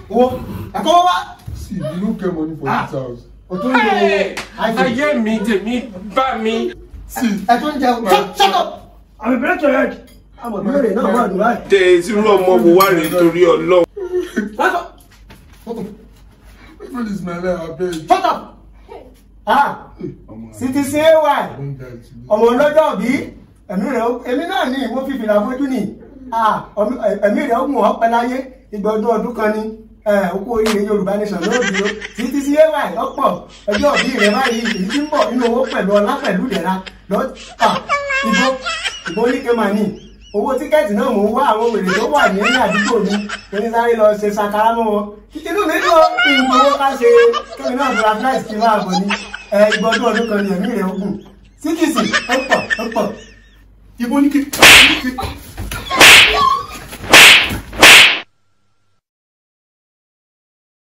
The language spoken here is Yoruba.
Owó ẹ̀kọ́ wá. See, you no get money for this house. O tún ń lo iPhone. Ayé mi tèmi bá mi. See, Ẹ tún ń jẹun. Shut up. I will break your head. Àmọ̀ ìbéèrè náà wà lóra ẹ̀. Tẹ irú ọmọ wo wá rèé torí Ọlọ́run. Shut up. People is my life, abeg. Shut up. Ah, Citizen AY. Don die today. Ọmọ ọlọ́jọ́ bí ẹ̀mí rẹ̀ èmi náà ní mo fi fìlà fojú ni. Ah, ẹ̀mí rẹ̀ ó mú ọ pẹ́ láyé ìgbà ọdún ọdún kan ni. Okú oríire Yorùbá nation ló bí o. Citizen AY ọ̀pọ̀ ọjọ́ òbí rẹ̀ báyìí èyí tí ń bọ̀ nínú owó pẹ̀lú ọlá pẹ̀lú ìdẹ̀ra lọ́tà ìbò ìbò oníke mà ní. Owó tíkẹ́ẹ̀tì náà mò ń wá àwọn wèrè tó wà ní àdúgbò mi onísáré lọ ṣe ṣàkárá mọ́ wọn. Inú mi dùn ó kí n gbowó ká ṣe kébì náà fura flight kí n máa bọ̀ ní ìgbà ọdún ọdún kan ní ẹ̀mí rẹ̀ ogun. Citizen ó pọ̀ ó pọ̀. Ibo ní kí.